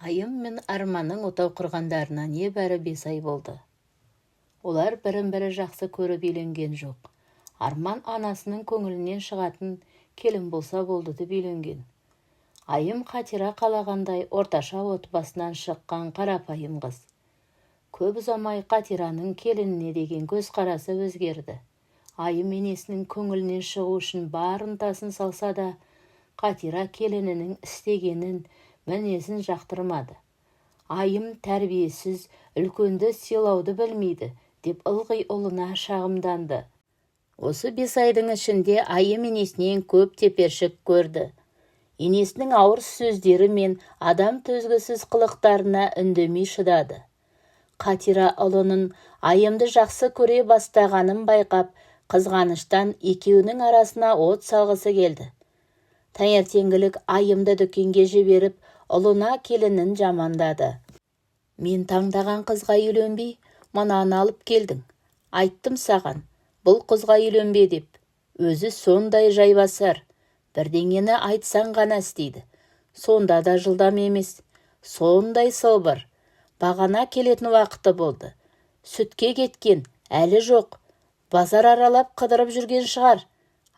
Айым мен Арманның отау құрғандарына небәрі 5 ай болды. Олар бірін-бірі жақсы көріп үйленген жоқ. Арман анасының көңілінен шығатын келін болса болды деп үйленген. Айым Қатира қалағандай орташа отбасынан шыққан қарапайым қыз. Көп ұзамай Қатираның келініне деген көзқарасы өзгерді. Айым енесінің көңілінен шығу үшін бар ынтасын салса да, Қатира келінінің істегенін, мінезін жақтырмады. Айым тәрбиесіз, үлкенді сыйлауды білмейді деп ылғи ұлына шағымданды. Осы 5 айдың ішінде Айым енесінен көп тепершік көрді. Енесінің ауыр сөздері мен адам төзгісіз қылықтарына үндемей шыдады. Қатира ұлының Айымды жақсы көре бастағанын байқап, қызғаныштан екеуінің арасына от салғысы келді. Таңертеңгілік Айымды дүкенге жіберіп, ұлына келінін жамандады. «Мен таңдаған қызға үйленбей, мынаны алып келдің. Айттым саған, бұл қызға үйленбе деп. Өзі сондай жайбасар, бірдеңені айтсаң ғана істейді. Сонда да жылдам емес, сондай сылбыр. Бағана келетін уақыты болды. Сүтке кеткен, әлі жоқ. Базар аралап қыдырып жүрген шығар.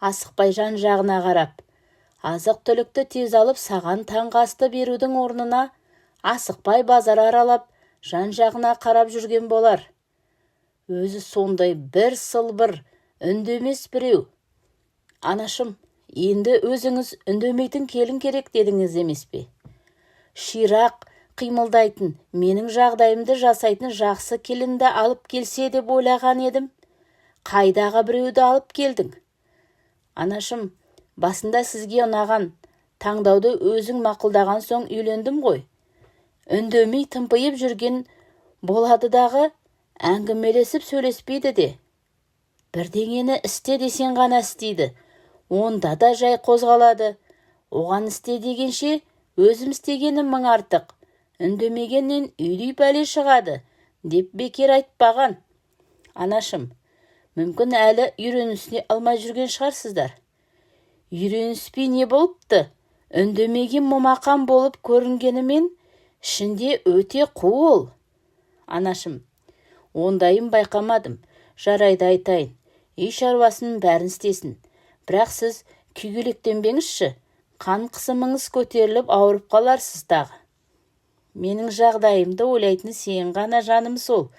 Асықпай жан-жағына қарап. Азық-түлікті тез алып, саған таңғы асты берудің орнына асықпай базар аралап, жан-жағына қарап жүрген болар. Өзі сондай бір сылбыр, үндемес біреу». «Анашым, енді өзіңіз үндемейтін келін керек дедіңіз емес пе? Ширақ қимылдайтын, менің жағдайымды жасайтын жақсы келінді алып келсе деп ойлаған едім. Қайдағы біреуді алып келдің?» «Анашым, басында сізге ұнаған таңдауды өзің мақұлдаған соң үйлендім ғой. Үндемей тымпиып жүрген болады дағы, әңгімелесіп сөйлеспейді де. Бірдеңені істе десең ғана істейді, онда да жай қозғалады. Оған істе дегенше, өзім істегенім мың артық. Үндемегеннен үйдей пәле шығады деп бекер айтпаған». «Анашым, мүмкін, әлі үйренісе алмай жүрген шығарсыздар». «Үйреніспей не болыпты? Үндемеген момақан болып көрінгенімен, ішінде өте қу ол». «Анашым, ондайын байқамадым. Жарайды, айтайын, үй шаруасының бәрін істесін. Бірақ сіз күйгелектенбеңізші, қан қысымыңыз көтеріліп, ауырып қаларсыз тағы». «Менің жағдайымды ойлайтын сен ғана, жаным сол.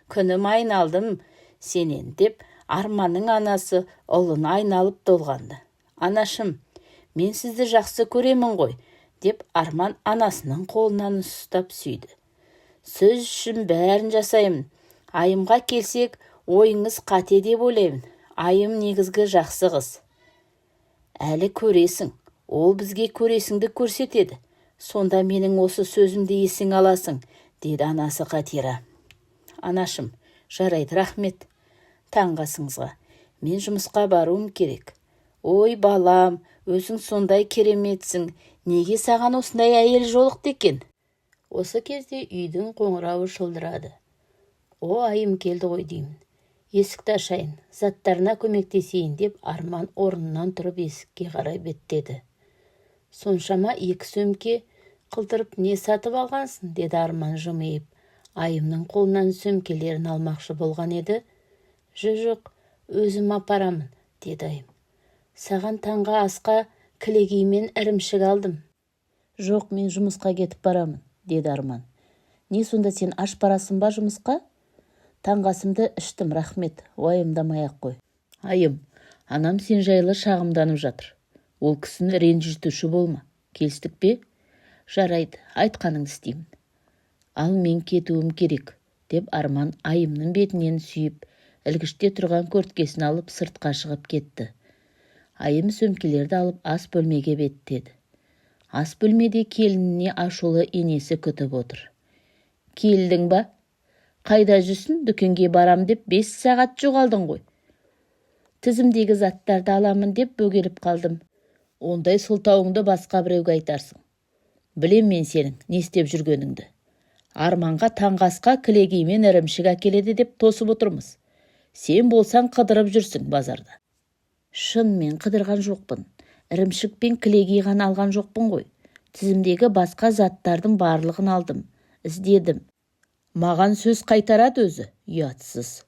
Күнім, айналдым сенен», – деп Арманның анасы ұлын айналып толғанды. «Анашым, мен сізді жақсы көремін ғой», – деп Арман анасының қолынан ұстап сүйді. «Сіз үшін бәрін жасаймын. Айымға келсек, ойыңыз қате деп ойлаймын. Айым негізгі жақсы қыз». «Әлі көресің, ол бізге көресіңді көрсетеді. Сонда менің осы сөзімді есіңе аласың», – деді анасы Қатира. «Анашым, жарайды, рахмет таңғы асыңызға. Мен жұмысқа баруым керек». «Ой, балам, өзің сондай кереметсің. Неге саған осындай әйел жолықты екен?» Осы кезде үйдің қоңырауы шылдырады. «О, Айым келді ғой деймін. Есікті ашайын, заттарына көмектесейін», – деп Арман орнынан тұрып, есікке қарай беттеді. «Соншама екі сөмке қылдырып не сатып алғансың?» – деді Арман жымиып. Айымның қолынан сөмкелерін алмақшы болған еді. Жоқ, өзім апарамын», – деді Айым. «Саған таңғы асқа кілегей мен ірімшік алдым». «Жоқ, мен жұмысқа кетіп барамын», – деді Арман. «Не, сонда сен аш барасың ба жұмысқа?» «Таңғы асымды іштім, рахмет, уайымдамай-ақ қой». «Айым, анам сен жайлы шағымданып жатыр. Ол кісіні ренжітуші болма, келістік пе?» «Жарайды, айтқаныңды істеймін. Ал мен кетуім керек», – деп Арман Айымның бетінен сүйіп, ілгіште тұрған көрткесін алып, сыртқа шығып кетті. Айым сөмкелерді алып, ас бөлмеге беттеді. Ас бөлмеде келініне ашулы енесі күтіп отыр. «Келдің ба? Қайда жүрсің? Дүкенге барам деп 5 сағат жоғалдың ғой». «Тізімдегі заттарды аламын деп бөгеліп қалдым». «Ондай сылтауыңды басқа біреуге айтарсың. Білем мен сенің не істеп жүргеніңді. Арманға таңғы асқа кілегей мен ірімшік әкеледі деп тосып отырмыз. Сен болсаң, қыдырып жүрсің базарда». «Шын, мен қыдырған жоқпын. Ірімшік пен кілегей ғана алған жоқпын ғой. Тізімдегі басқа заттардың барлығын алдым, іздедім. Маған сөз қайтарады өзі, ұятсыз.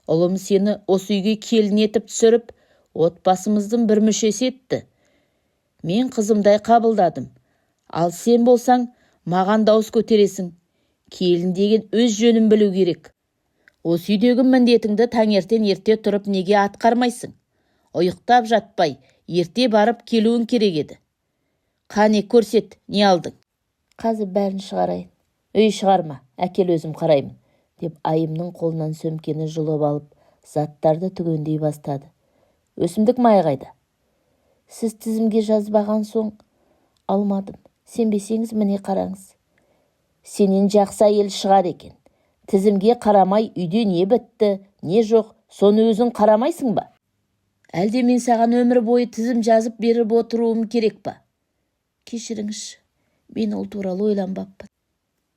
Ұлым сені осы үйге келін етіп түсіріп, отбасымыздың бір мүшесі етті. Мен қызымдай қабылдадым. Ал сен болсаң, маған дауыс көтересің. Келін деген өз жөнін білу керек. Осы үйдегі міндетіңді таңертең ерте тұрып неге атқармайсың? Ұйықтап жатпай, ерте барып келуің керек еді. Қане, көрсет, не алдың? Қазір бәрін шығарайын. Өй, шығарма, әкел, өзім қараймын, деп Айымның қолынан сөмкені жұлып алып, заттарды түгендей бастады. Өсімдік майы қайда? Сіз тізімге жазбаған соң алмадым. Сенбесеңіз, міне, қараңыз. Сенен жақсы әйел шығады екен. Тізімге қарамай, үйде не бітті, не жоқ, соны өзің қарамайсың ба? Әлде мен саған өмір бойы тізім жазып беріп отыруым керек па? Кешіріңізші, мен ол туралы ойланбаппын.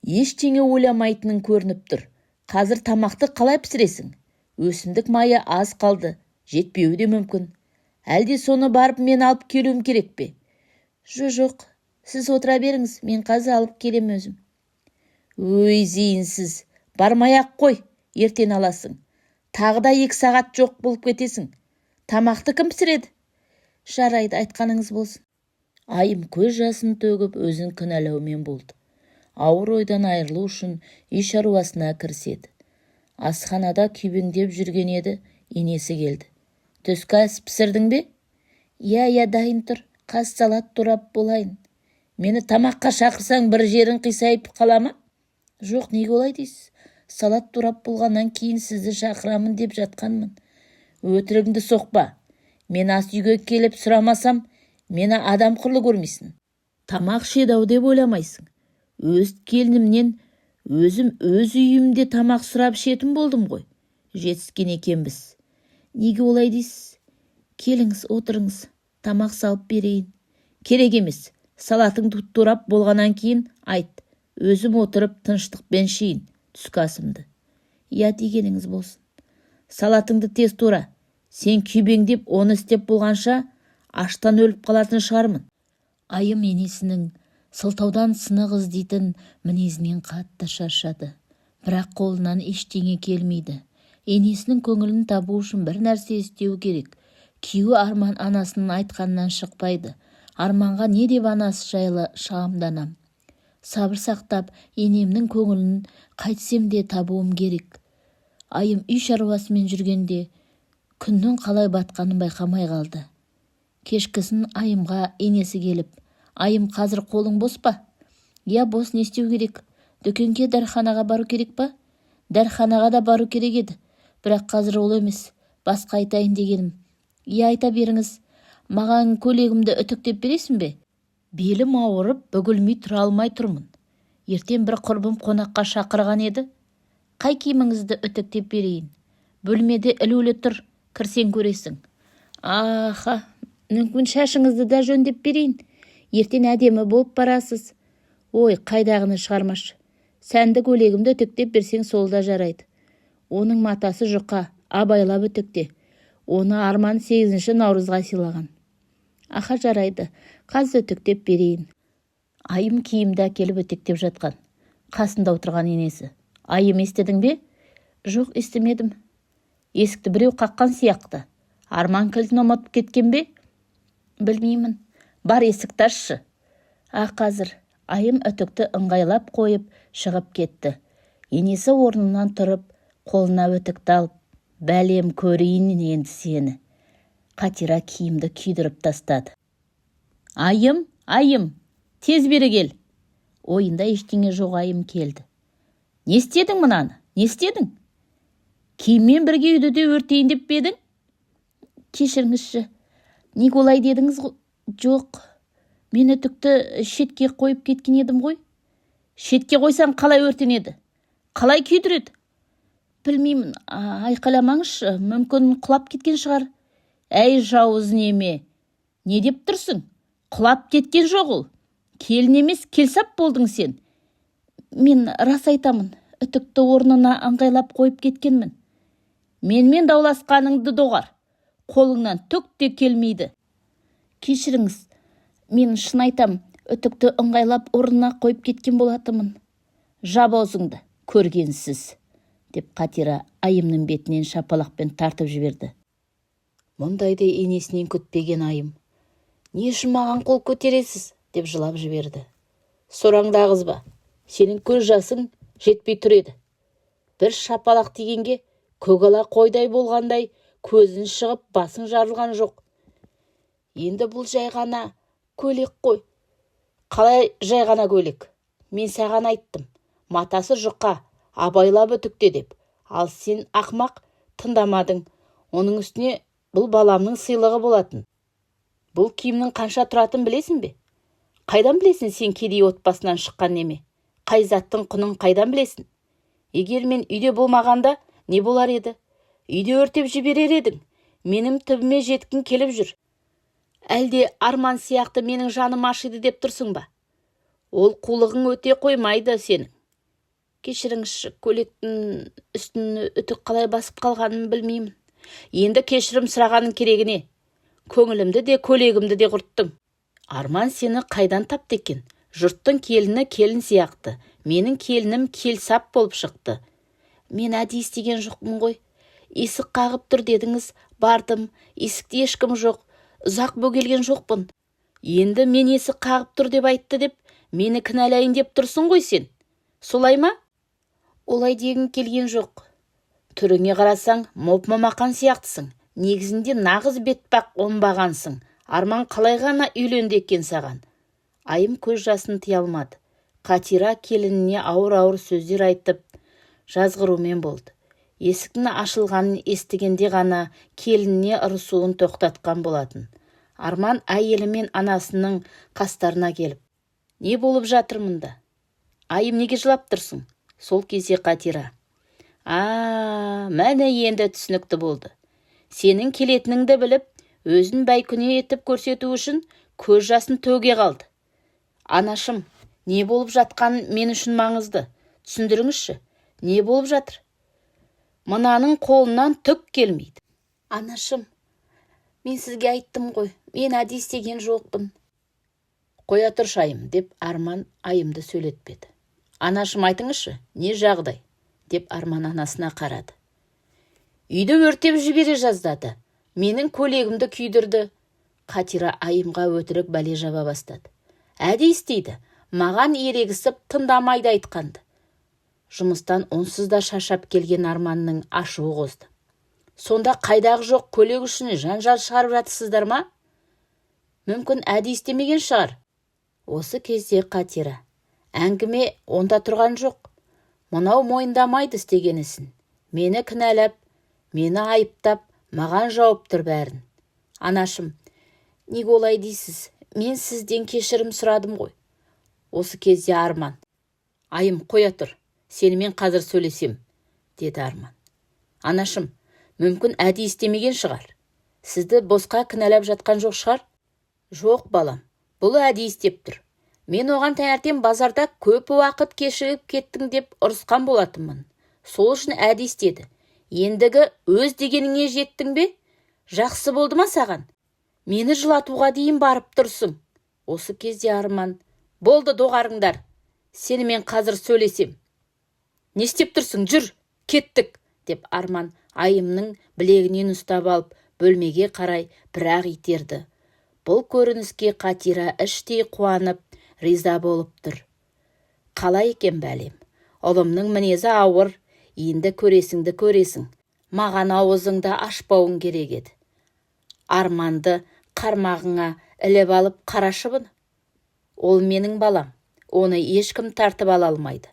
Ештеңе ойламайтының көрініп тұр. Қазір тамақты қалай пісіресің? Өсімдік майы аз қалды, жетпеуі де мүмкін. Әлде соны барып мен алып келуім керек пе? Жоқ, сіз отыра беріңіз, мен қазір алып келем өзім. Өй, зейінсіз, бармай-ақ қой, ертең аласың. Тағы да 2 сағат жоқ болып кетесің. Тамақты кім пісіреді? Жарайды, айтқаныңыз болсын. Айым көз жасын төгіп, өзін кінәлаумен болды. Ауыр ойдан айырылу үшін үй шаруасына кіріседі. Асханада күйбеңдеп жүрген еді, енесі келді. Түскі ас пісірдің бе? Иә, дайын тұр. Қаз салат турап болайын. Мені тамаққа шақырсаң, бір жерің қисайып қала ма? Жоқ, неге олай дейсіз? Салат турап болғаннан кейін сізді шақырамын деп жатқанмын. Өтірігіңді соқпа. Мен ас үйге келіп сұрамасам, мені адам құрлы көрмейсің. Тамақ ішеді ау деп ойламайсың. Өз келінімнен өзім өз үйімде тамақ сұрап ішетін болдым ғой. Жетіскен екенбіз. Неге олай дейсіз? Келіңіз, отырыңыз, тамақ салып берейін. Керек емес. Салатыңды турап болғаннан кейін айт. Өзім отырып тыныштықпен ішейін түскі асымды. Иә, дегеніңіз болсын. Салатыңды тез тура. Сен күйбеңдеп оны істеп болғанша, аштан өліп қалатын шығармын. Айым енесінің сылтаудан сынық іздейтін мінезінен қатты шаршады. Бірақ қолынан ештеңе келмейді. Енесінің көңілін табу үшін бір нәрсе істеу керек. Күйеуі Арман анасының айтқанынан шықпайды. Арманға не деп анасы жайлы шағымданам? Сабыр сақтап, енемнің көңілін қайтсем де табуым керек. Айым үй шаруасымен жүргенде күннің қалай батқанын байқамай қалды. Кешкісін Айымға енесі келіп: «Айым, қазір қолың бос па?» «Иә, бос. Не істеу керек? Дүкенге, дәріханаға бару керек па?» «Дәріханаға да бару керек еді, бірақ қазір ол емес, басқа айтайын дегенім». «Иә, айта беріңіз». «Маған көйлегімді үтіктеп бересің бе? Белім ауырып, бүгілмей тұра алмай тұрмын. Ертең бір құрбым қонаққа шақырған еді». «Қай киіміңізді үтіктеп берейін?» «Бөлмеде ілулі тұр, кірсең көресің». «Аха, мүмкін, шашыңызды да жөндеп берейін. Ертең әдемі болып барасыз». «Ой, қайдағыны шығармашы. Сәнді көйлегімді үтіктеп берсең, сол да жарайды. Оның матасы жұқа, абайлап үтікте. Оны Арман 8 наурызға сыйлаған». «Аха, жарайды, қазір үтіктеп берейін». Айым киімді әкеліп үтіктеп жатқан. Қасында отырған енесі: «Айым, естідің бе?» «Жоқ, естімедім». «Есікті біреу қаққан сияқты. Арман кілтін ұмытып кеткен бе?» «Білмеймін. Бар, есікті ашшы». «А, қазір». Айым үтікті ыңғайлап қойып, шығып кетті. Енесі орнынан тұрып, қолына үтікті алып: «Бәлем, көрейін енді сені». Қатира киімді күйдіріп тастады. «Айым, Айым, тез бері кел!» Ойында ештеңе жоқ Айым келді. «Не істедің мынаны? Не істедің? Киіммен бірге үйді де өртейін деп пе едің?» «Кешіріңізші, неге олай дедіңіз? Жоқ, мен үтікті шетке қойып кеткен едім ғой». «Шетке қойсаң, қалай өртенеді? Қалай күйдіреді?» «Білмеймін, айқайламаңызшы, мүмкін, құлап кеткен шығар». «Әй, жауыз неме, не деп тұрсың? Құлап кеткен жоқ ол. Келін емес, келсап болдың сен. Мен рас айтамын, үтікті орнына ыңғайлап қойып кеткенмін». «Менімен дауласқаныңды доғар. Қолыңнан түк те келмейді». «Кешіріңіз, мен шын айтам, Үтікті ыңғайлап орнына қойып кеткен болатынмын. Жап аузыңды, көргенсіз, деп Қатира Айымның бетінен шапалақпен тартып жіберді. Мұндайды енесінен күтпеген Айым: «Не үшін маған қол көтересіз?» – деп жылап жіберді. Сораңды ағызба, сенің көз жасың жетпей тұр еді. Бір шапалақ тигенге көкала қойдай болғандай көзің шығып, басың жарылған жоқ. Енді бұл жай ғана көйлек қой. Қалай жай ғана көйлек? Мен саған айттым, матасы жұқа, абайлап үтікте деп. Ал сен, ақымақ, тыңдамадың. Оның үстіне бұл баламның сыйлығы болатын. Бұл киімнің қанша тұратынын білесің бе? Қайдан білесің? Сен кедей отбасынан шыққан неме, қай заттың құнын қайдан білесің? Егер мен үйде болмағанда не болар еді? Үйде өртеп жіберер едің. Менің түбіме жеткің келіп жүр. Әлде Арман сияқты менің жаным ашиды деп тұрсың ба? Ол қулығың өте қоймайды сенің. Кешіріңізші, көйлектің үстін үтік қалай басып қалғанын білмеймін. Енді кешірім сұрағаның керегі не? Көңілімді де, көйлегімді де құрттың. Арман сені қайдан тапты екен? Жұрттың келіні келін сияқты, менің келінім келсап болып шықты. Мен әдейі істеген жоқпын ғой. Есік қағып тұр дедіңіз, бардым, есікте ешкім жоқ, ұзақ бөгелген жоқпын. Енді мен есік қағып тұр деп айтты деп мені кінәлайын деп тұрсың ғой сен, солай ма? Олай дегім келген жоқ. Түріңе қарасаң, моп момақан сияқтысың, негізінде нағыз бетпақ оңбағансың. Арман қалай ғана үйленді екен саған? Айым көз жасын тыя алмады. Қатира келініне ауыр-ауыр сөздер айтып, жазғырумен болды. Есіктің ашылғанын естігенде ғана келініне ырысуын тоқтатқан болатын. Арман әйелі мен анасының қастарына келіп: «Не болып жатыр мұнда? Айым, неге жылап тұрсың?» Сол кезде Қатира: «А, міне, енді түсінікті болды. Сенің келетініңді біліп, өзін бейкүнә етіп көрсету үшін көз жасын төге қалды. Анашым, не болып жатқанын мен үшін маңызды, түсіндіріңізші, не болып жатыр? Мынаның қолынан түк келмейді». «Анашым, мен сізге айттым ғой, мен әдейі істеген жоқпын». «Қоя тұршы, Айым», – деп Арман Айымды сөйлетпеді. «Анашым, айтыңызшы, не жағдай?» – деп Арман анасына қарады. «Үйді өртеп жібере жаздады, менің көйлегімді күйдірді». Қатира Айымға өтірік бәле жаба бастады. «Әдейі істейді, маған ерегісіп тыңдамайды айтқанды». Жұмыстан онсыз да шаршап келген Арманның ашуы қозды. «Сонда қайдағы жоқ көйлек үшін жанжал шығарып жатырсыздар ма? Мүмкін, әдейі істемеген шығар». Осы кезде Қатира: «Әңгіме онда тұрған жоқ. Мынау мойындамайды істеген ісін. Мені кінәлап, мені айыптап, маған жауып тұр бәрін». «Анашым, неге олай дейсіз? Мен сізден кешірім сұрадым ғой». Осы кезде Арман: «Айым, қоя тұр, сенімен қазір сөйлесем», – деді Арман. «Анашым, мүмкін, әдейі істемеген шығар. Сізді босқа кінәлап жатқан жоқ шығар». «Жоқ, балам, бұл әдейі істеп тұр. Мен оған таңертең базарда көп уақыт кешігіп кеттің деп ұрысқан болатынмын. Сол үшін әдейі істеді. Ендігі өз дегеніңе жеттің бе? Жақсы болды ма саған? Мені жылатуға дейін барып тұрсың». Осы кезде Арман: «Болды доғарыңдар, сенімен қазір сөйлесем. Не істеп тұрсың? Жүр, кеттік», – деп Арман Айымның білегінен ұстап алып, бөлмеге қарай бір-ақ итерді. Бұл көрініске Қатира іштей қуанып, риза болып тұр. «Қалай екен, бәлем? Ұлымның мінезі ауыр, енді көресіңді көресің. Маған ауызыңды ашпауың керек еді. Арманды қармағыңа іліп алып қарашы бұны. Ол менің балам, оны ешкім тартып ала алмайды.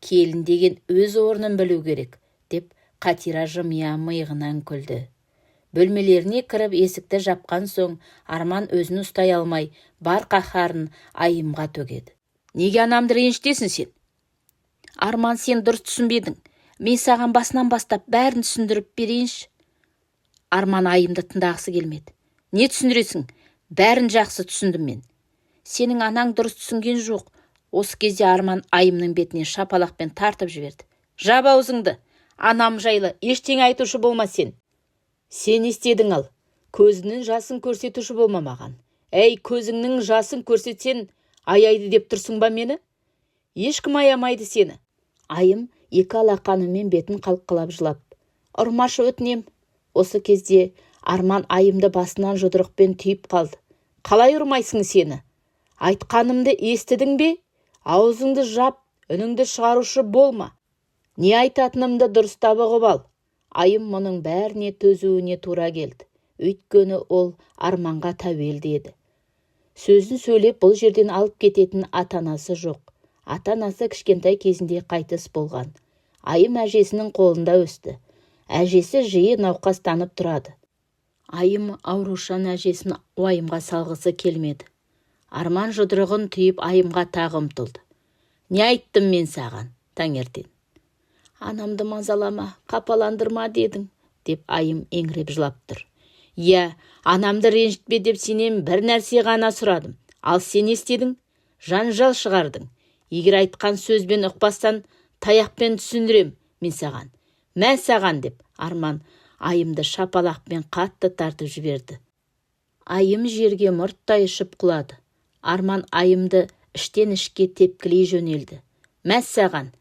Келін деген өз орнын білу керек», – деп Қатира жымия миығынан күлді. Бөлмелеріне кіріп, есікті жапқан соң, Арман өзін ұстай алмай, бар қаһарын Айымға төгеді. «Неге анамды ренжітесің сен?» «Арман, сен дұрыс түсінбедің. Мен саған басынан бастап бәрін түсіндіріп берейінші». Арман Айымды тыңдағысы келмеді. «Не түсіндіресің? Бәрін жақсы түсіндім мен. Сенің анаң дұрыс түсінген жоқ». Осы кезде Арман Айымның бетіне шапалақпен тартып жіберді. «Жап аузыңды! Анам жайлы ештеңе айтушы болма сен. Сен не істедің ал? Көзіңнің жасын көрсетуші болма маған. Әй, көзіңнің жасын көрсетсең, Аяйды деп тұрсың ба мені? Ешкім аямайды сені. Айым екі алақанымен бетін қалқалап жылап, ұрмашы өтінем. Осы кезде Арман Айымды басынан жұдырықпен түйіп қалды. Қалай ұрмайсың сені? Айтқанымды естідің бе? Аузыңды жап, үніңді шығарушы болма. Не айтатынымды дұрыстап ұғып ал. Айым мұның бәріне төзуіне тура келді. Өйткені ол Арманға тәуелді еді. Сөзін сөйлеп бұл жерден алып кететін ата-анасы жоқ. Ата-анасы кішкентай кезінде қайтыс болған. Айым әжесінің қолында өсті. Әжесі жиі науқастанып тұрады. Айым аурушан әжесін уайымға салғысы келмеді. Арман жұдырығын түйіп Айымға тағы ұмтылды. Не айттым мен саған таңертең? Анамды мазалама, қапаландырма дедің, деп Айым еңіреп жылап тұр. Иә, анамды ренжітпе деп сенен бір нәрсе ғана сұрадым. Ал сен не істедің? Жанжал шығардың. Егер айтқан сөзбен ұқпастан, таяқпен түсіндірем мен саған. Мә саған, деп Арман Айымды шапалақпен қатты тартып жіберді. Айым жерге мұрттай ұшып құлады. Арман Айымды іштен ішке тепкілей жөнелді. Мә саған,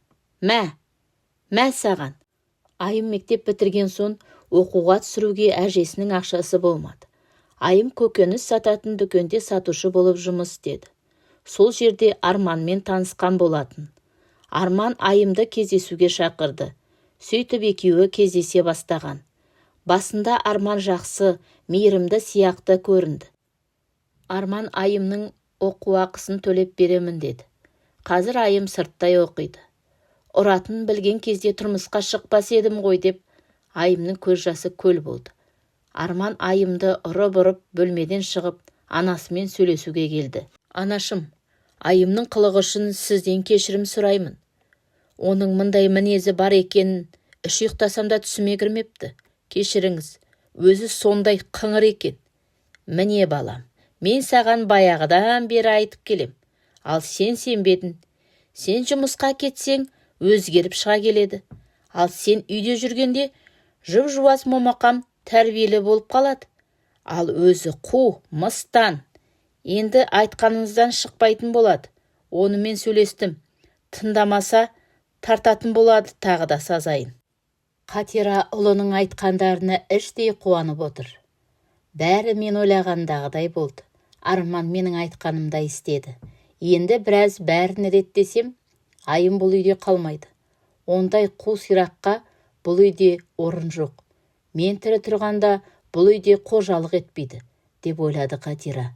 мә, мә саған. Айым мектеп бітірген соң оқуға түсіруге әжесінің ақшасы болмады. Айым көкөніс сататын дүкенде сатушы болып жұмыс істеді. Сол жерде Арманмен танысқан болатын. Арман Айымды кездесуге шақырды. Сөйтіп екеуі кездесе бастаған. Басында Арман жақсы, мейірімді сияқты көрінді. Арман Айымның оқу ақысын төлеп беремін деді. Қазір Айым сырттай оқиды. Ұратын білген кезде тұрмысқа шықпас едім ғой, деп Айымның көз жасы көл болды. Арман Айымды ұрып-ұрып бөлмеден шығып, анасымен сөйлесуге келді. Анашым, Айымның қылығы үшін сізден кешірім сұраймын. Оның мындай мінезі бар екенін үш ұйықтасам да түсіме кірмепті. Кешіріңіз, өзі сондай қыңыр екен. Міне балам, мен саған баяғыдан бері айтып келем. Ал сен сенбедің. Сен жұмысқа кетсең, өзгеріп шыға келеді. Ал сен үйде жүргенде жұп-жуас момақан тәрбиелі болып қалады. Ал өзі қу, мыстан. Енді айтқаныңыздан шықпайтын болады. Онымен сөйлестім. Тыңдамаса, тартатын болады тағы да сазайын. Қатира ұлының айтқандарына іштей қуанып отыр. Бәрі мен ойлағандағыдай болды. Арман менің айтқанымдай істеді. Енді біраз бәрін реттесем, Айым бұл үйде қалмайды. Ондай қу сираққа бұл үйде орын жоқ. Мен тірі тұрғанда бұл үйде қожалық етпейді, деп ойлады Қатира.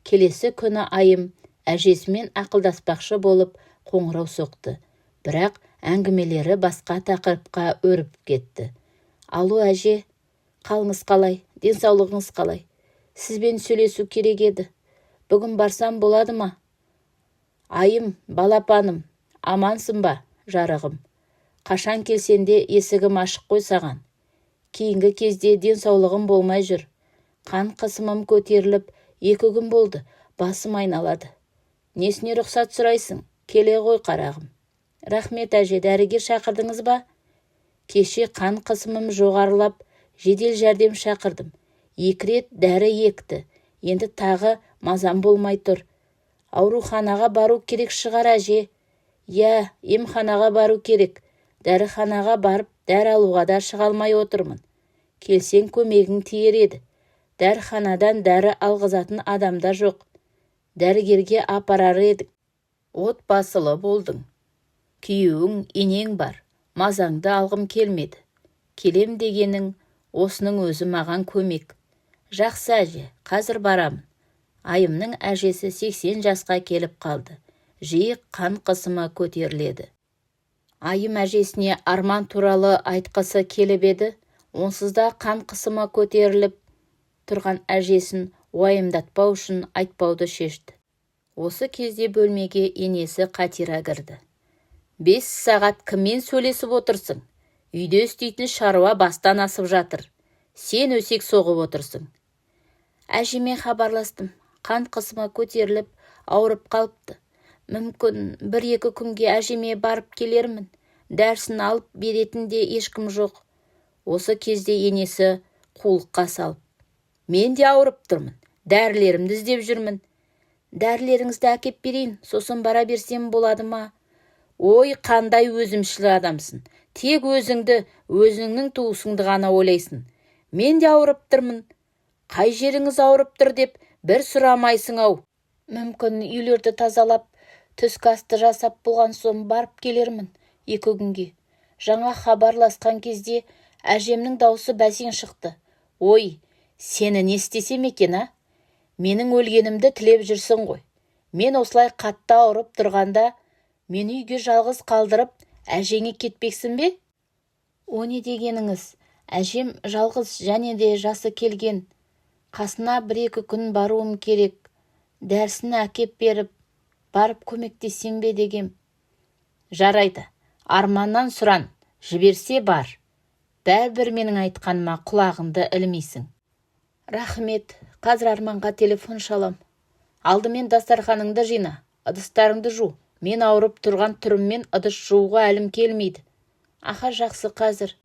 Келесі күні Айым әжесімен ақылдаспақшы болып қоңырау соқты. Бірақ әңгімелері басқа тақырыпқа өріп кетті. Алло, әже, қалыңыз қалай, денсаулығыңыз қалай? Сізбен сөйлесу керек еді. Бүгін барсам болады ма? Айым, балапаным, амансың ба, жарығым? Қашан келсең де есігім ашық қой саған. Кейінгі кезде денсаулығым болмай жүр. Қан қысымым көтеріліп, 2 күн болды, басым айналады. Несіне рұқсат сұрайсың? Келе ғой, қарағым. Рахмет, әже, дәрігер шақырдыңыз ба? Кеше қан қысымым жоғарылап, жедел жәрдем шақырдым. 2 рет дәрі екті. Енді тағы мазам болмай тұр. Ауруханаға бару керек шығар, әже. Иә, емханаға бару керек. Дәріханаға барып, дәрі алуға да шыға алмай отырмын. Келсең көмегің тиер еді. Дәріханадан дәрі алғызатын адам да жоқ. Дәрігерге апарар едің. Отбасылы болдың. Күйеуің, енең бар. Мазаңды алғым келмеді. Келем дегенің осының өзі маған көмек. Жақсы, әже, қазір барамын. Айымның әжесі 80 жасқа келіп қалды. Жиі қан қысымы көтеріледі. Айым әжесіне Арман туралы айтқысы келіп еді, онсыз да қан қысымы көтеріліп тұрған әжесін уайымдатпау үшін айтпауды шешті. Осы кезде бөлмеге енесі Қатира кірді. 5 сағат кіммен сөйлесіп отырсың? Үйде істейтін шаруа бастан асып жатыр. Сен өсек соғып отырсың. Әжеме хабарластым. Қан қысымы көтеріліп, ауырып қалыпты. Мүмкін 1-2 күнге әжеме барып келермін. Дәрісін алып беретін де ешкім жоқ. Осы кезде енесі қулыққа салып, мен де ауырып тұрмын, дәрілерімді іздеп жүрмін. Дәрілеріңізді әкеп берейін, сосын бара берсем болады ма? Ой, қандай өзімшіл адамсың. Тек өзіңді, өзіңнің туысыңды ғана ойлайсың. Мен де ауырып тұрмын. Қай жеріңіз ауырып тұр деп бір сұрамайсың-ау. Мүмкін, үйлерді тазалап, түскі асты жасап болған соң барып келермін 2 күнге. Жаңа хабарласқан кезде әжемнің даусы бәсең шықты. Ой, сені не істесем екен, а? Менің өлгенімді тілеп жүрсің ғой. Мен осылай қатты ауырып тұрғанда, мені үйге жалғыз қалдырып, әжеңе кетпексің бе? О не дегеніңіз? Әжем жалғыз және де жасы келген. Қасына 1-2 күн баруым керек. Дәрісін әкеп беріп, барып көмектесем бе дегем. Жарайды, Арманнан сұран, жіберсе бар. Бәрібір менің айтқаныма құлағыңды ілмейсің. Рахмет, қазір Арманға телефон шалам. Алдымен дастарханыңды жина, ыдыстарыңды жу. Мен ауырып тұрған түріммен ыдыс жууға әлім келмейді. Аха, жақсы, қазір.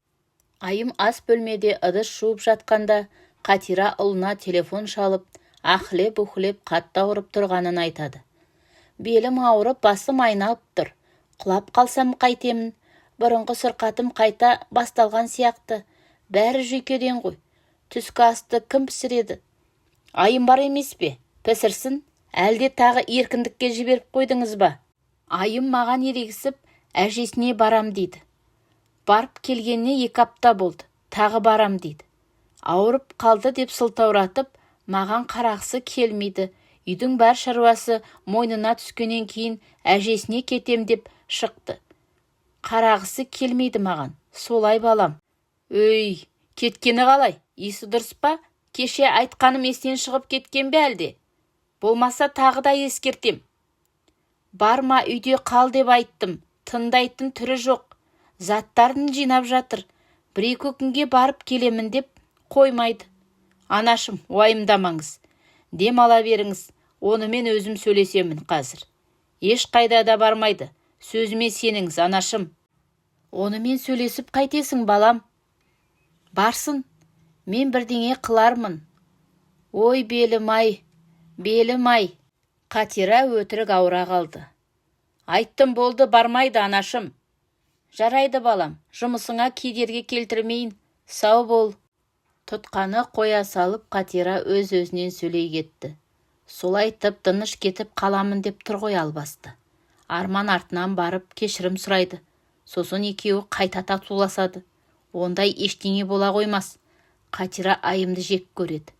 Айым ас бөлмеде ыдыс жуып жатқанда, Қатира ұлына телефон шалып, аһлеп-уһлеп қатты ауырып тұрғанын айтады. Белім ауырып, басым айналып тұр. Құлап қалсам қайтемін? Бұрынғы сырқатым қайта басталған сияқты. Бәрі жүйкеден ғой. Түскі асты кім пісіреді? Айым бар емес пе? Пісірсін. Әлде тағы Еркіндікке жіберіп қойдыңыз ба? Айым маған ерегісіп, әжесіне барам дейді. Барып келгеніне 2 апта болды. Тағы барам дейді. Ауырып қалды деп сылтауратып, маған қарағысы келмейді. Үйдің бар шаруасы мойнына түскеннен кейін әжесіне кетем деп шықты. Қарағысы келмейді маған. Солай, балам. Өй, кеткені қалай? Есі дұрыс па? Кеше айтқаным есінен шығып кеткен бе әлде? Болмаса тағы да ескертем. Барма, үйде қал деп айттым. Тыңдайтын түрі жоқ. Заттарын жинап жатыр. 1-2 күнге барып келемін деп қоймайды. Анашым, уайымдамаңыз. Дем ала беріңіз. Онымен өзім сөйлесемін қазір. Ешқайда да бармайды. Сөзіме сеніңіз, анашым. Онымен сөйлесіп қайтесің, балам? Барсын. Мен бірдеңе қылармын. Ой, белім-ай, белім-ай. Қатира өтірік ауыра қалды. Айттым болды, бармайды, анашым. Жарайды, балам, жұмысыңа кедергі келтірмейін. Сау бол. Тұтқаны қоя салып, Қатира өз-өзінен сөйлей кетті. Солай тып-тыныш кетіп қаламын деп тұр ғой албасты. Арман артынан барып кешірім сұрайды. Сосын екеуі қайта татуласады. Ондай ештеңе бола қоймас. Қатира Айымды жек көреді.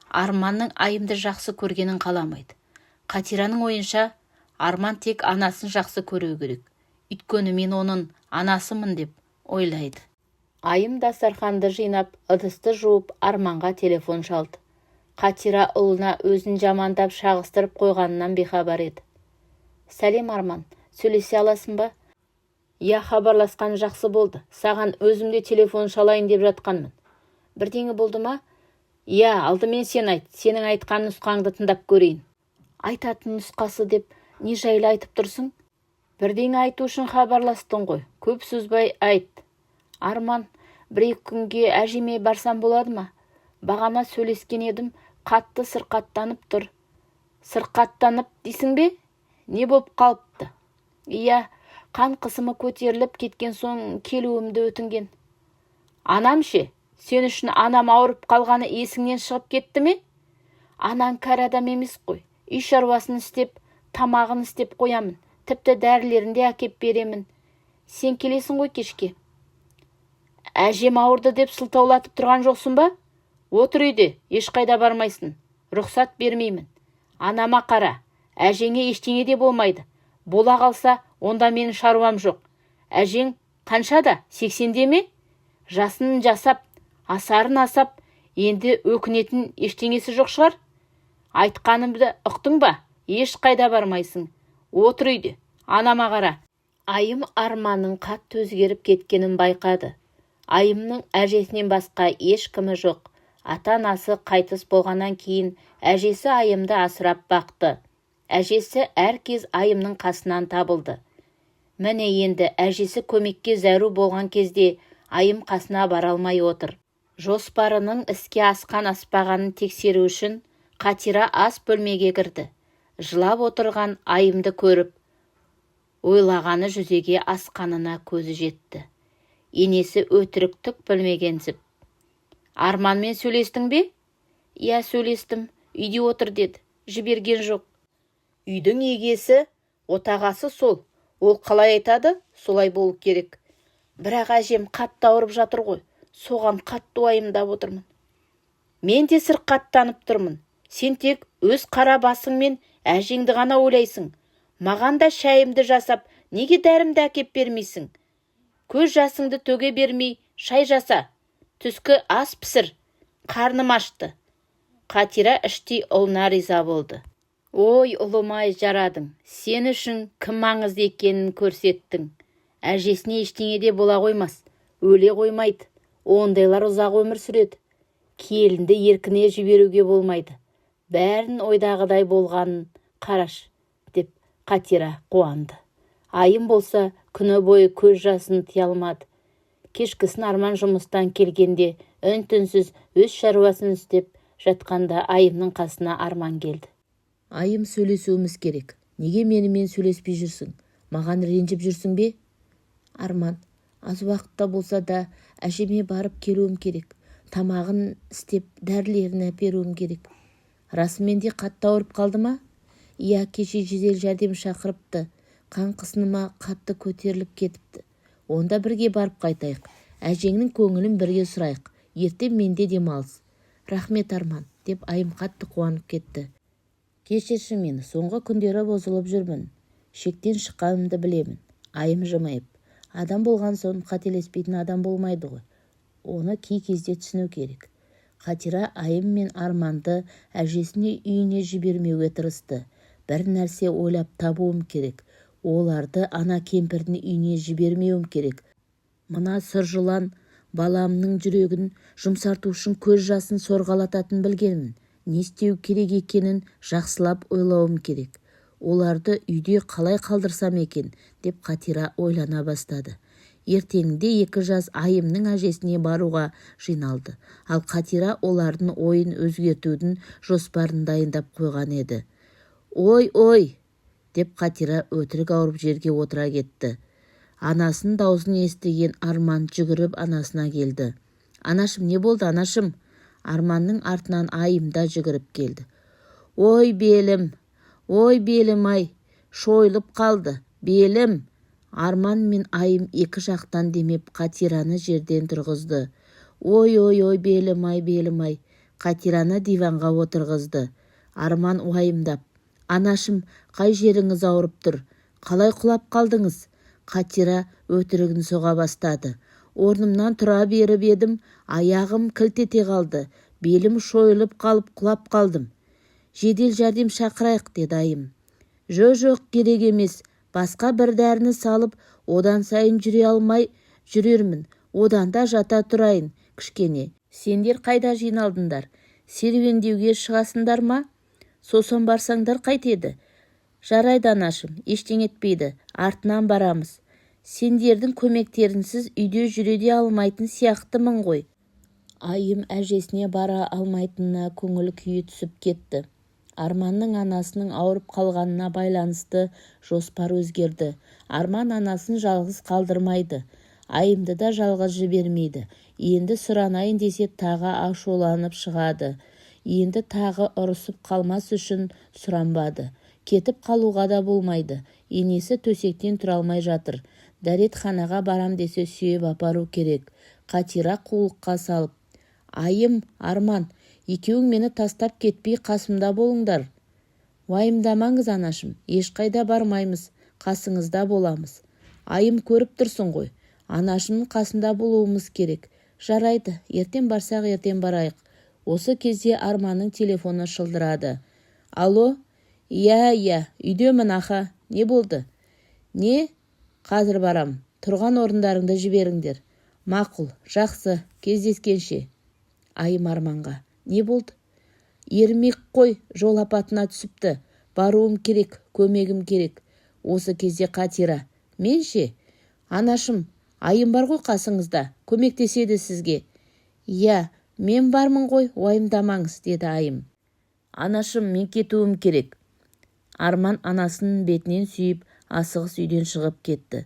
Арманның Айымды жақсы көргенін қаламайды. Қатираның ойынша, Арман тек анасын жақсы көру керек. Өйткені мен оның анасымын деп ойлайды. Айым дастарханды жинап, ыдысты жуып, Арманға телефон шалды. Қатира ұлына өзін жамандап шағыстырып қойғанынан бейхабар еді. Сәлем, Арман, сөйлесе аласың ба? Иә, хабарласқан жақсы болды. Саған өзім де телефон шалайын деп жатқанмын. Бірдеңе болды ма? Иә, алдымен сен айт, сенің айтқан нұсқаңды тыңдап көрейін. Айтатын нұсқасы деп не жайлы айтып тұрсың? Бірдеңе айту үшін хабарластың ғой, көп созбай айт. Арман, 1-2 күнге әжеме барсам болады ма? Бағана сөйлескен едім, қатты сырқаттанып тұр. Сырқаттанып дейсің бе? Не болып қалыпты? Иә, қан қысымы көтеріліп кеткен соң келуімді өтінген. Анам ше? Сен үшін анам ауырып қалғаны есіңнен шығып кетті ме? Анаң кәрі адам емес қой. Үй шаруасын істеп, тамағын істеп қоямын. Тіпті дәрілерін де әкеп беремін. Сен келесің ғой кешке. Әжем ауырды деп сылтаулатып тұрған жоқсың ба? Отыр үйде, ешқайда бармайсың. Рұқсат бермеймін. Анама қара, әжеңе ештеңе де болмайды. Бола қалса, онда менің шаруам жоқ. Әжең қаншада? 80-де ме? Жасын жасап, асарын асап, енді өкінетін ештеңесі жоқ шығар. Айтқанымды ұқтың ба? Ешқайда бармайсың. Отыр үйде, анама қара. Айым Арманның қатты өзгеріп кеткенін байқады. Айымның әжесінен басқа ешкімі жоқ. Ата-анасы қайтыс болғаннан кейін әжесі Айымды асырап бақты. Әжесі әркез Айымның қасынан табылды. Міне, енді әжесі көмекке зәру болған кезде Айым қасына бара алмай отыр. Жоспарының іске асқан-аспағанын тексеру үшін Қатира ас бөлмеге кірді. Жылап отырған Айымды көріп, ойлағаны жүзеге асқанына көзі жетті. Енесі өтірік түк білмегенсіп: «Арманмен сөйлестің бе?» «Иә, сөйлестім. Үйде отыр деді, жіберген жоқ». «Үйдің егесі, отағасы сол. Ол қалай айтады, солай болу керек». «Бірақ әжем қатты ауырып жатыр ғой, соған қатты уайымдап отырмын». «Мен де сырқаттанып тұрмын. Сен тек өз қара басың мен әжеңді ғана ойлайсың. Маған да шайымды жасап, неге дәрімді әкеп бермейсің? Көз жасыңды төге бермей, шай жаса, түскі ас пісір, қарным ашты». Қатира іштей ұлына риза болды. «Ой, ұлым-ай, жарадың. Сен үшін кім маңызды екенін көрсеттің. Әжесіне ештеңе де бола қоймас, өле қоймайды. Ондайлар ұзақ өмір сүреді. Келінді еркіне жіберуге болмайды. Бәрін ойдағыдай болғанын қараш», – деп Қатира қуанды. Айым болса, күні бойы көз жасын тия алмады. Кешкісін Арман жұмыстан келгенде, үн-түнсіз өз шаруасын істеп жатқанда, Айымның қасына Арман келді. «Айым, сөйлесуіміз керек. Неге менімен сөйлеспей жүрсің? Маған ренжіп жүрсің бе?» «Арман, аз уақытта болса да әжеме барып келуім керек. Тамағын істеп, дәрілерін әперуім керек». «Расымен де қатты ауырып қалды ма?» «Иә, кеше жедел жәрдем шақырыпты. Қан қысымы қатты көтеріліп кетіпті». «Онда бірге барып қайтайық. Әжеңнің көңілін бірге сұрайық. Ертең менде демалыс». «Рахмет, Арман», – деп Айым қатты қуанып кетті. «Кешірші мені, соңғы күндері бұзылып жүрмін. Шектен шыққанымды білемін». Айым жымиып: «Адам болған соң қателеспейтін адам болмайды ғой. Оны кей кезде түсіну керек». Қатира Айым мен Арманды әжесіне үйіне жібермеуге тырысты. «Бір нәрсе ойлап табуым керек. Оларды ана кемпірдің үйіне жібермеуім керек. Мына сұр жылан баламның жүрегін жұмсарту үшін көз жасын сорғалататынын білгенмін. Не істеу керек екенін жақсылап ойлауым керек. Оларды үйде қалай қалдырсам екен?» – деп Қатира ойлана бастады. Ертеңінде екі жас Айымның әжесіне баруға жиналды. Ал Қатира олардың ойын өзгертудің жоспарын дайындап қойған еді. «Ой, ой!» – деп Қатира өтірік ауырып жерге отыра кетті. Анасының даусын естіген Арман жүгіріп анасына келді. «Анашым, не болды, анашым?» Арманның артынан Айым да жүгіріп келді. «Ой, белім! Ой, белім-ай, шойылып қалды, белім!» Арман мен Айым екі жақтан демеп, Қатираны жерден тұрғызды. «Ой, ой, ой, белім-ай, белім-ай!» Қатираны диванға отырғызды. Арман уайымдап: «Анашым, қай жеріңіз ауырып тұр? Қалай құлап қалдыңыз?» Қатира өтірігін соға бастады. «Орнымнан тұра беріп едім, аяғым кілт ете қалды. Белім шойылып қалып, құлап қалдым». «Жедел жәрдем шақырайық», – деді Айым. «Жо-жоқ, керек емес. Басқа бір дәріні салып, одан сайын жүре алмай жүрермін. Одан да жата тұрайын кішкене. Сендер қайда жиналдыңдар? Серуендеуге шығасыңдар ма? Сосын барсаңдар қайтеді?» «Жарайды, анашым, ештеңе етпейді, артынан барамыз. Сендердің көмектеріңсіз үйде жүре де алмайтын сияқтымын ғой». Айым әжесіне бара алмайтынына көңіл күйі түсіп кетті. Арманның анасының ауырып қалғанына байланысты жоспар өзгерді. Арман анасын жалғыз қалдырмайды. Айымды да жалғыз жібермейді. Енді сұранайын десе, тағы ашуланып шығады. Енді тағы ұрысып қалмас үшін сұранбады. Кетіп қалуға да болмайды. Енесі төсектен тұра алмай жатыр. Дәретханаға барам десе, сүйеп апару керек. Қатира қулыққа салып: «Айым, Арман, екеуің мені тастап кетпей, қасымда болыңдар». «Уайымдамаңыз, анашым, ешқайда бармаймыз, қасыңызда боламыз». «Айым, көріп тұрсың ғой, анашымның қасында болуымыз керек». «Жарайды, ертең барсақ, ертең барайық». Осы кезде Арманның телефоны шылдырады. «Алло, иә, иә, үйдемін, аха, не болды?» «Не, қазір барам, тұрған орындарыңды жіберіңдер». «Мақұл, жақсы, кездескенше». Айым Арманға: «Не болды?» «Ермек қой, жол апатына түсіпті. Баруым керек, көмегім керек». Осы кезде Қатира: «Мен ше?» «Анашым, Айым бар ғой қасыңызда, көмектеседі сізге». «Иә, мен бармын ғой, уайымдамаңыз», – деді Айым. «Анашым, мен кетуім керек». Арман анасының бетінен сүйіп, асығыс үйден шығып кетті.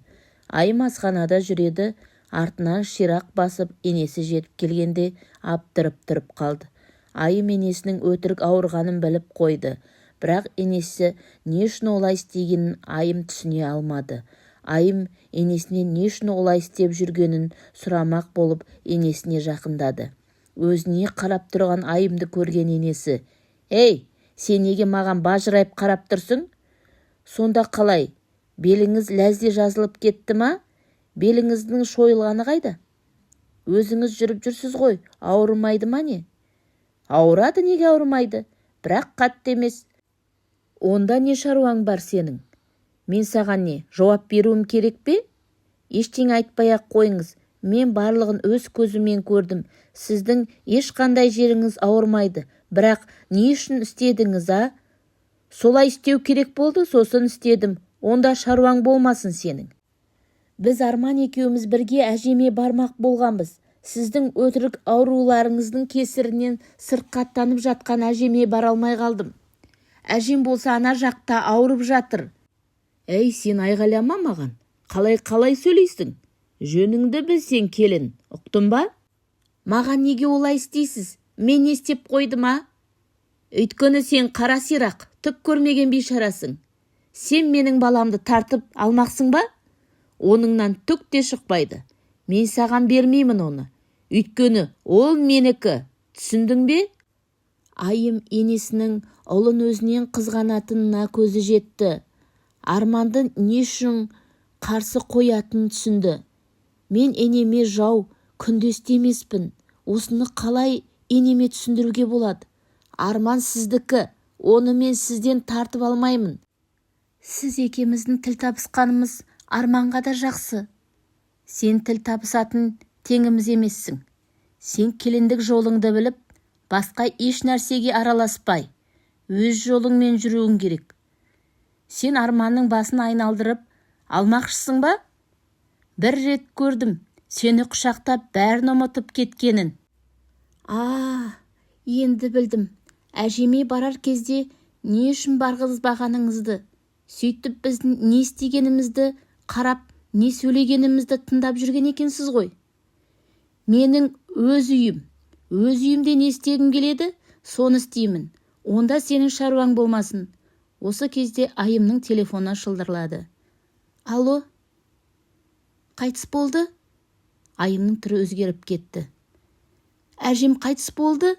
Айым асханада жүр еді, артынан ширақ басып енесі жетіп келгенде абдырап тұрып қалды. Айым енесінің өтірік ауырғанын біліп қойды. Бірақ енесі не үшін олай істегенін Айым түсіне алмады. Айым енесінен не үшін олай істеп жүргенін сұрамақ болып енесіне жақындады. Өзіне қарап тұрған Айымды көрген енесі: «Ей, сен неге маған бажырайып қарап тұрсың? Сонда қалай, беліңіз ләзде жазылып кетті ма? Беліңіздің шойылғаны қайда? Өзіңіз жүріп жүрсіз ғой, ауырмайды ма не?» «Ауырады, неге ауырмайды? Бірақ қатты емес». «Онда не шаруаң бар сенің? Мен саған не, жауап беруім керек пе? Ештеңе айтпай-ақ қойыңыз. Мен барлығын өз көзіммен көрдім. Сіздің ешқандай жеріңіз ауырмайды. Бірақ не үшін істедіңіз, а?» «Солай істеу керек болды, сосын істедім. Онда шаруаң болмасын сенің. Біз Арман екеуміз бірге әжеме бармақ болғанбыз. Сіздің өтірік ауруларыңыздың кесірінен сырқаттанып жатқан әжеме бара алмай қалдым. Әжем болса ана жақта ауырып жатыр». «Әй, сен айғайлама маған. Қалай-қалай сөйлейсің? Жөніңді білсең, келін, ұқтың ба? Маған неге олай істейсіз? Мен не істеп қойдым, а?» «Өйткені сен қара сирақ, түк көрмеген бейшарасың. Сен менің баламды тартып алмақсың ба? Оныңнан түк те шықпайды. Мен саған бермеймін оны. Өйткені ол менікі. Түсіндің бе?» Айым енесінің ұлын өзінен қызғанатынына көзі жетті. Арманды не үшін қарсы қоятынын түсінді. Мен енеме жау, күндес те емеспін. Осыны қалай енеме түсіндіруге болады? Арман сіздікі, оны мен сізден тартып алмаймын. Сіз екеуміздің тіл табысқанымыз Арманға да жақсы. Сен тіл табысатын теңіміз емессің. Сен келіндік жолыңды біліп, басқа еш нәрсеге араласпай, өз жолыңмен жүруің керек. Сен Арманның басын айналдырып алмақшысың ба? Бір рет көрдім сені құшақтап бәрін ұмытып кеткенін. А, енді білдім. Әжеме барар кезде не үшін барғызбағаныңызды. Сөйтіп біздің не істегенімізді қарап, не сөйлегенімізді тыңдап жүрген екенсіз ғой. Менің өз үйім. Өз үйімде не істегім келеді, соны істеймін. Онда сенің шаруаң болмасын. Осы кезде Айымның телефоны шылдырлады. Алло? Қайтыс болды? Айымның түрі өзгеріп кетті. Әжем қайтыс болды?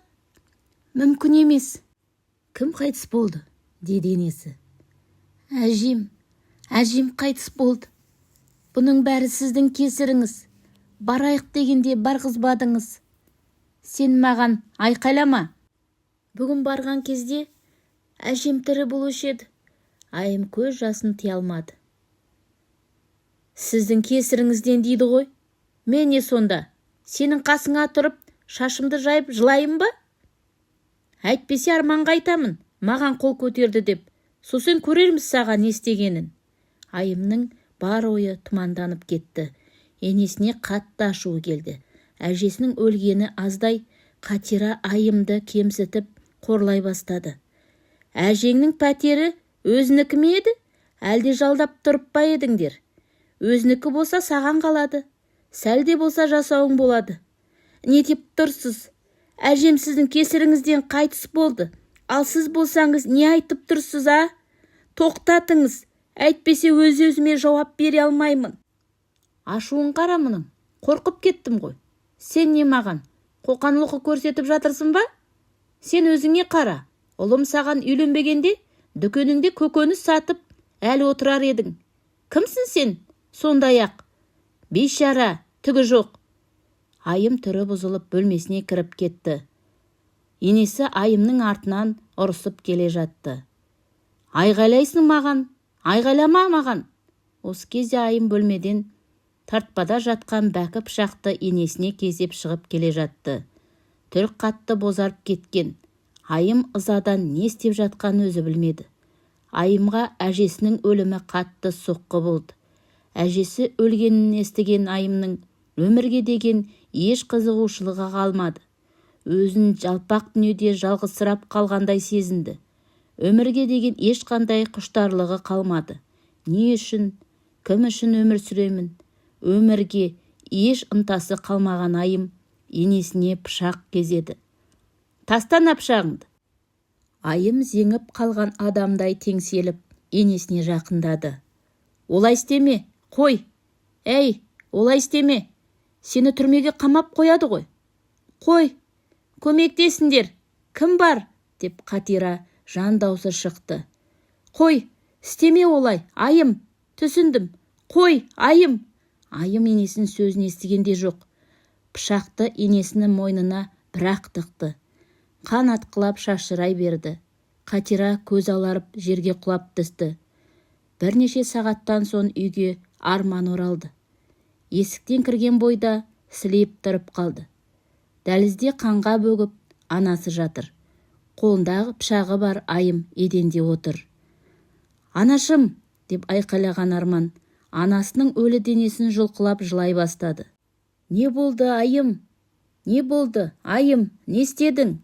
Мүмкін емес. Кім қайтыс болды? Деді енесі. Әжем, әжем қайтыс болды. Бұның бәрі сіздің кесіріңіз. Барайық дегенде барғызбадыңыз. Сен маған айқайлама. Бүгін барған кезде әжем тірі болушы еді. Айым көз жасын тыя алмады. Сіздің кесіріңізден дейді ғой. Мен не сонда? Сенің қасыңа тұрып, шашымды жайып жылайын ба? Әйтпесе Арманға айтамын, маған қол көтерді деп. Сосын көрерміз саған не істегенін. Айымның бар ойы тұманданып кетті. Енесіне қатты ашуы келді. Әжесінің өлгені аздай, Қатира Айымды кемсітіп, қорлай бастады. Әжеңнің пәтері өзінікі ме еді? Әлде жалдап тұрып па едіңдер? Өзінікі болса саған қалады. Сәл де болса жасауың болады. Не деп тұрсыз? Әжем сіздің кесіріңізден қайтыс болды. Ал сіз болсаңыз не айтып тұрсыз, а? Тоқтатыңыз, әйтпесе өз-өзіме жауап бере алмаймын. Ашуын қара мұның, қорқып кеттім ғой. Сен не маған, қоқан-лоқы көрсетіп жатырсың ба? Сен өзіңе қара, ұлым саған үйленбегенде дүкеніңде көкөніс сатып әлі отырар едің. Кімсің сен, сондай-ақ? Бейшара, түгі жоқ. Айым түрі бұзылып бөлмесіне кіріп кетті. Енесі Айымның артынан ұрысып келе жатты. Айғайлайсың маған, айғайлама маған. Осы кезде Айым бөлмеден тартпада жатқан бәкі пышақты енесіне кезеп шығып келе жатты. Түрі қатты бозарып кеткен. Айым ызадан не істеп жатқанын өзі білмеді. Айымға әжесінің өлімі қатты соққы болды. Әжесі өлгенін естіген Айымның өмірге деген еш қызығушылығы қалмады. Өзін жалпақ дүниеде жалғызсырап қалғандай сезінді. Өмірге деген ешқандай құштарлығы қалмады. Не үшін, кім үшін өмір сүремін? Өмірге еш ынтасы қалмаған Айым енесіне пышақ кезеді. Тастана пышағыңды! Айым зеңіп қалған адамдай теңселіп, енесіне жақындады. Олай істеме, қой! Әй, олай істеме! Сені түрмеге қамап қояды ғой. Қой! Көмектесіңдер! Кім бар? Деп Қатира жан даусы шықты. Қой, істеме олай, Айым! Түсіндім. Қой, Айым! Айым енесінің сөзін естіген де жоқ. Пышақты енесінің мойнына бір-ақ тықты. Қан атқылап шашырай берді. Қатира көз аларып жерге құлап түсті. Бірнеше сағаттан соң үйге Арман оралды. Есіктен кірген бойда сілейіп тұрып қалды. Дәлізде қанға бөгіп анасы жатыр. Қолындағы пышағы бар Айым еденде отыр. Анашым! Деп айқайлаған Арман анасының өлі денесін жұлқылап жылай бастады. Не болды, Айым? Не болды, Айым? Не істедің?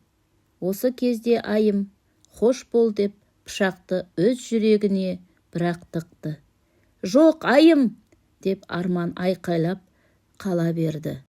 Осы кезде Айым «Хош бол» деп пышақты өз жүрегіне бір-ақ тықты. Жоқ, Айым! Деп Арман айқайлап қала берді.